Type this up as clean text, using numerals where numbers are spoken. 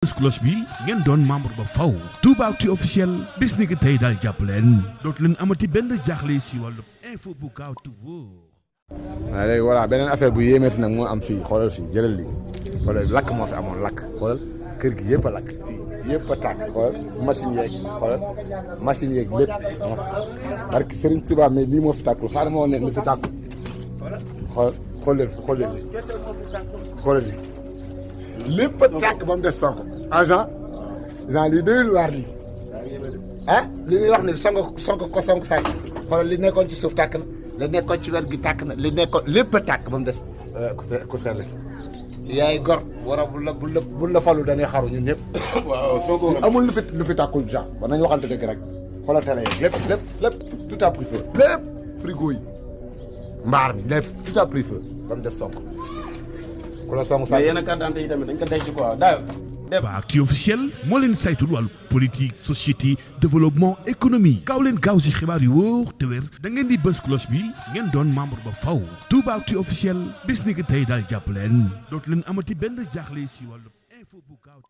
bës cloche bi ngeen doon membre ba faw Toubactu officiel bis ni ki tey daal jàpp leen dootu leen amati benn jaaxle si wàllu info bu gaaw te wóor. waaw léegi voilà beneen affaire bu yéemeeti nag moo am fii xoolal fii jëlal lii xoolal lakk moo fi amoon lakk xoolal kër gi yëpp a lakk fii yëpp a tàkk xoolal machine yeeg lépp barki Serigne Touba mais lii moo fi tàkkul xaaral moo ne li fi tàkk xool leen lii lépp a tàkk ba mu des Sonko agent lii doyul waar lii ah li ñuy wax ni Sonko sàcc xoolal li nekkoon ci suuf tàkk na li nekkoon ci wet gi tàkk na li nekkoon lépp a tàkk ba mu des ku sell yaay gor war a bu la falu dañuy xaru ñun ñëpp waaw Sonko amul lu fi tàkkul genre ba nañ waxante dëgg rek xoolal télé yi lépp tout a pris feu lépp frigo yi mbaar mi lépp tout a pris feu ba mu des Sonko ku la Sonko sax yenn carte d'identité yi tamit dañ ko denc quoi daaw Toubactu officiel moo leen saytul wàllu politique société développement économie gaaw leen gaaw si xibaar yu wóor te wér da ngeen di bës cloche bi ngeen doon membre ba faw Toubactu officiel bis ni ki tey daal jàpp leen dootu leen amati benn jaaxle si wàllu info bu gaaw